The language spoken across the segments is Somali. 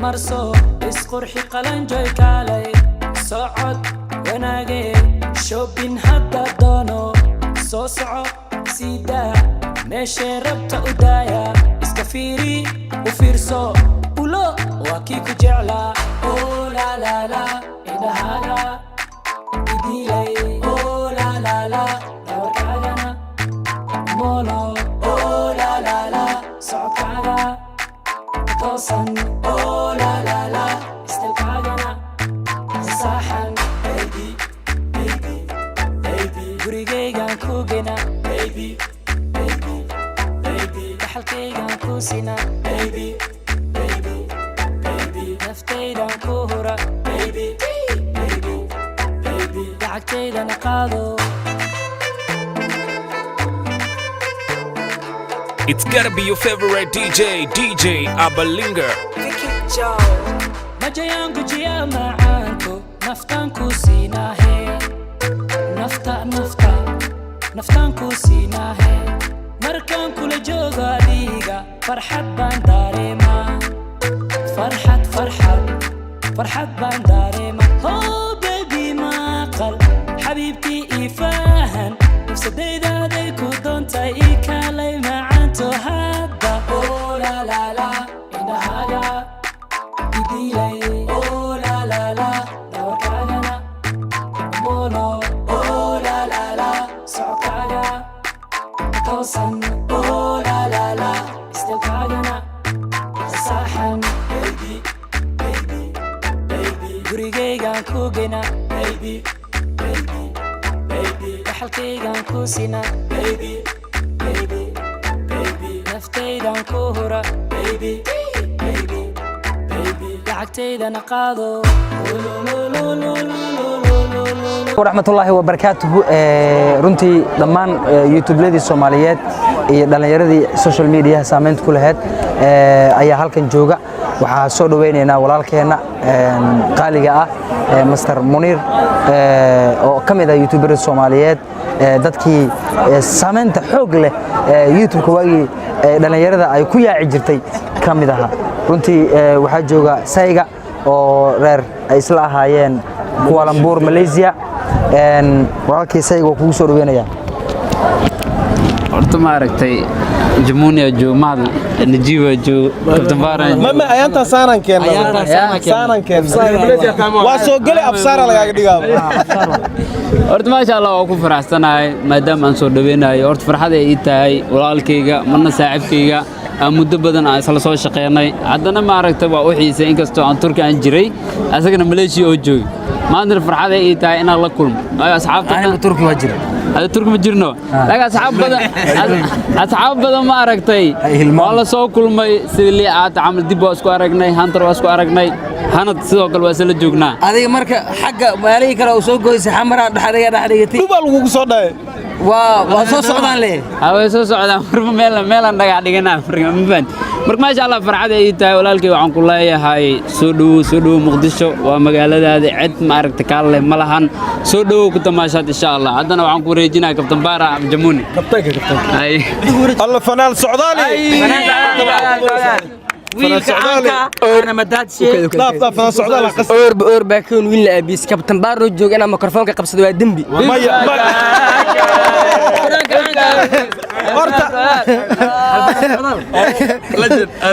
Marso, isqurxi, qalanjoy, kaalay, socod wanaage, shopping hadda doono, soo soco, sii daa, meeshay rabta u daaya, iska fiiri, u fiirso, ulo waa kii ku jeclaa. Oh la la la, indhahaaga idilay. Oh la la la, dhabarkaagana molo. Oh la la la, socodkaaga toosan. Oh la la la, style-kaagana saaxan. Baby, baby, baby, gurigaygaan ku gena. Baby, baby, baby, dhaxalkaygaan ku sina. Baby, baby, baby, naftaydan ku hura. Baby, baby, baby, lacagtaydana qaado. It's gotta be your favorite DJ, DJ Abalinga. Majayaan gujiya macaanto, naftaan ku siinaahe, nafta, nafta, naftaan ku siinaahe. Markaan kula joogo adiga, farxad baan dareemaa, farxad, farxad, farxad baan dareemaa. Oh baby, maqal xabiibtii, ii fahan, nafsadaydaday ku doontay, ii kaalay macaanto hadda. Oh la la la, indhahaaga idilay. Oh la la la, dhabarkaagana molo. Oh la la la, socodkaaga toosan. Oh la la la, style-kaagana saaxan. Baby, baby, baby, gurigaygaan ku gena. Baby, baby, baby, dhaxalkaygaan ku sina. Baby, baby, baby, naftaydan ku hura. Baby, baby, baby, lacagtaydana qaado. Waraxmatullaahi wabarakaatuhu. Runtii dhammaan youtubladii Soomaaliyeed iyo dhallinyaradii social mediaha saameynta ku lahayd ayaa halkan jooga. Waxaa soo dhoweynaynaa walaalkeenna qaaliga ah, Master Muniir, oo ka mid ah youtuberada Soomaaliyeed, dadkii saameynta xoog leh youtubeka waagii dhallinyarada ay ku yaaci jirtay ka mid ahaa. Runtii waxaa jooga sayga oo reer ay isla ahaayeen Kuala Lumpur, Malaysia. Walaalkii sayga waa kugu soo dhaweynaya. Horta ma aragtay, Jamunia joog, Mahad Najiiba joog, Kabtan Baaran. Ma ayaantaa saanaan keenna, saanaan keenna, waa soo geli, absaara lagaaga dhigaaba. Horta maasha Allah, waa ku faraxsanahay maadaama aan soo dhaweynayo. Horta farxad ay ii tahay walaalkayga, marna saaxiibkayga, aan muddo badan aan isla soo shaqeynay. Haddana ma aragtay, waa u xiisay, inkastoo aan Turki aan jiray, asagana Malaysia oo joogay. Maantana farxad ay ii tahay inaan la kulmo, waayo asxaabta Aniga Turki waa jira. Hada Turki ma jirno, laakiin asxaab badan, asxaab badan ma aragtay, waa la soo kulmay. Sidii lii aata camal dib waa isku aragnay, Hunter waa isku aragnay, Hanad sidoo kale waa isla joognaa. Adiga marka xagga maalihii kale uu soo goysay, xamaraa dhexdiga dhexdhigatay. Dhubaa lagugu soo dhaye. Waa soo socdaan le. Way soo socdaan, marba meel meelaan dhagax dhiganaa. Marka ma fahanti. Marka maasha Allah, farxad ay ii tahay. Walaalkay waxaan ku leeyahay soo dhowow, soo dhowow. Muqdisho waa magaaladaada, cid ma aragta kaa leh ma lahan. Soo dhowow, ku tamaashaad insha Allah. Haddana waxaan ku wareejinayaa Kabtan Baara Jamuni. Kabtanka, kabtanka. Alla, fanaal socdaali. Wiilka caanka ana madaadshe. Dhaaf, dhaaf, fanaal socdaali qas. Oorba oor baa koon wiil la aabiis. Kabtan Baaro joog, inaa mikrofoonka qabsado waa dembi. Maya,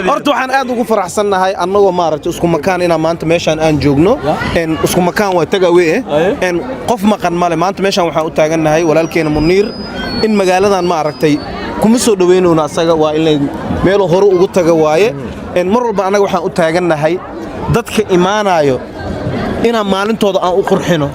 horta waxaan aad ugu faraxsannahay annagoo maaragtay isku makaan inaan maanta meeshaan aan joogno. Isku makaan waa tagawe eh. Qof maqan male. Maanta meeshaan waxaan u taagannahay walaalkeena Muniir in magaaladan maaragtay kuma soo dhaweynayno. Asaga waa in meeluu hore ugu taga waaye. Mar walba annaga waxaan u taagannahay dadka imaanayo inaan maalintooda aan u qurxino,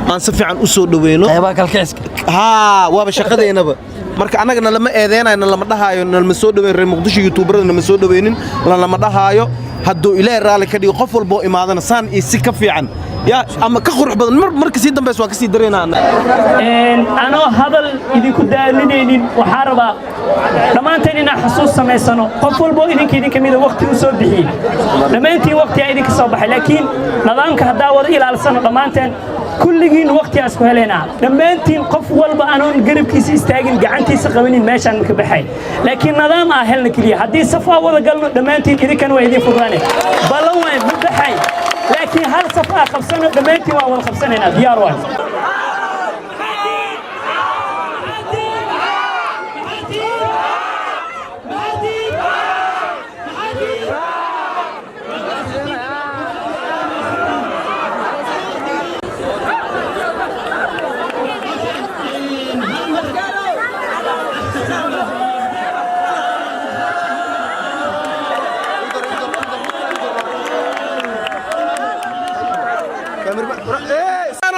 aan si fiican u soo dhaweyno. Qaybaha kalkiciska. Haa, waaba shaqadeennaba. Marka annaga nalama eedeynayo, nalama dhahaayo nalama soo dhaweyn. Reer Muqdisho youtuberada nama soo dhaweynin, lalama dhahaayo. Hadduu Ilaahay raalli ka dhigo, qof walboo imaadana saan iyo si ka fiican. Ya ama ka qurux badan mar marka sii dambaysa waa ka sii dareynaa. Anoo hadal idinku daalinaynin, waxaa rabaa dhammaanteen inaan xasuus samaysano. Qof walbo idinka idinka mida waqti u soo bixiyey, dhammaantiin waqti aa idinka soo baxay, laakiin nidaamka haddaa wada ilaalsano dhammaanteen kulligiin waqti aa isku helaynaa. Dhammaantiin qof walba anoon garabkiisa istaagin, gacantiisa qabanin, meeshaan maka baxay, laakiin nidaam aa helna keliya. Haddii saf aa wada galno dhammaantiin, idinkana waa idiin fududaane, ballan waay, ma baxay, laakiin hal saf aa qabsano dhammaantiin waa wada qabsanaynaa. Diyaar waay.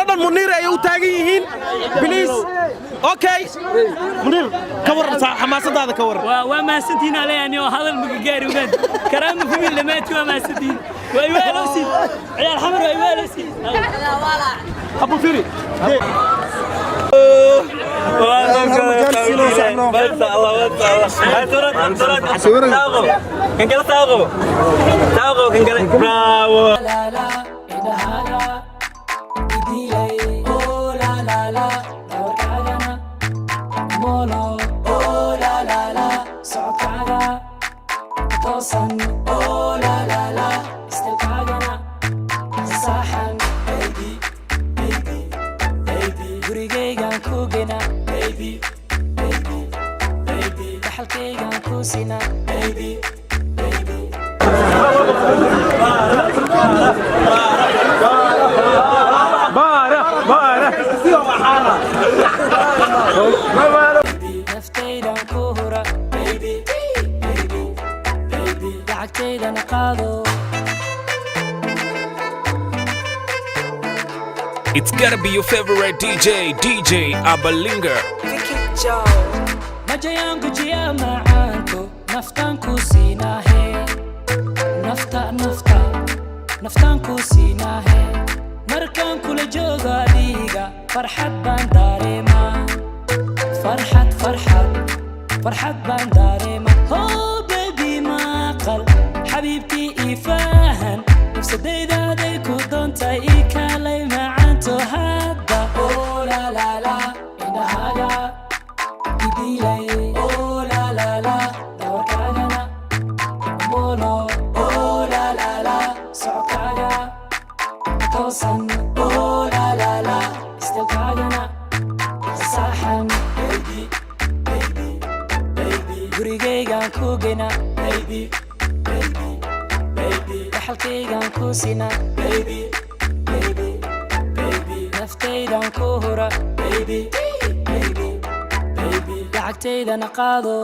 Oo dhan Muniir ay u taagan yihiin. Please, okay, Muniir, ka waran xamaasadaada, ka waran? Waa mahadsantihiin aleeyani oo hadal maka gaari ogaan Karaama Family. Dhammaantiin waa mahadsantihiin. Waa iwaalowsiin ciyaal Xamar, waa iwaalowsiin. Abu firi. La la, indhahaaga idilay, oh la la la, dhabarkaagana molo, oh la la la, socodkaaga toosan, oh la la la, istilkaagana saaxan. Baby, baby, baby, gurigaygaan ku gena. Baby, baby, baby, dhaxalkaygaan ku sina. Baby, baby. Naftaydan ku hura. Baby, baby, baby, lacagtaydana qaado. It's gotta be your favorite DJ, DJ Abalinga. Majayaan gujiyaa macaanto, naftaan ku siinaahe, nafta, nafta, naftaan ku siinaahe. Markaan kula joogo adiga farxad baan dareemaa, farxad, farxad, farxad baan dareemaa. Oh baby, maqal xabiibtii, ii fahan nafsadaydaday ku doontay, ii kaalay macaanto hadda. Oh la la la, indhahaaga idilay, oh la la la, dhabarkaagana molo, oh la la la, socodkaaga toosan, oh la la la, istilkaagana saaxan. Baby, baby, baby, gurigaygaan ku gena. Baby, baby, baby, dhaxalkaygaan ku sina. Baby, baby, baby, naftaydan ku hura. Baby, baby, baby, lacagtaydana qaado.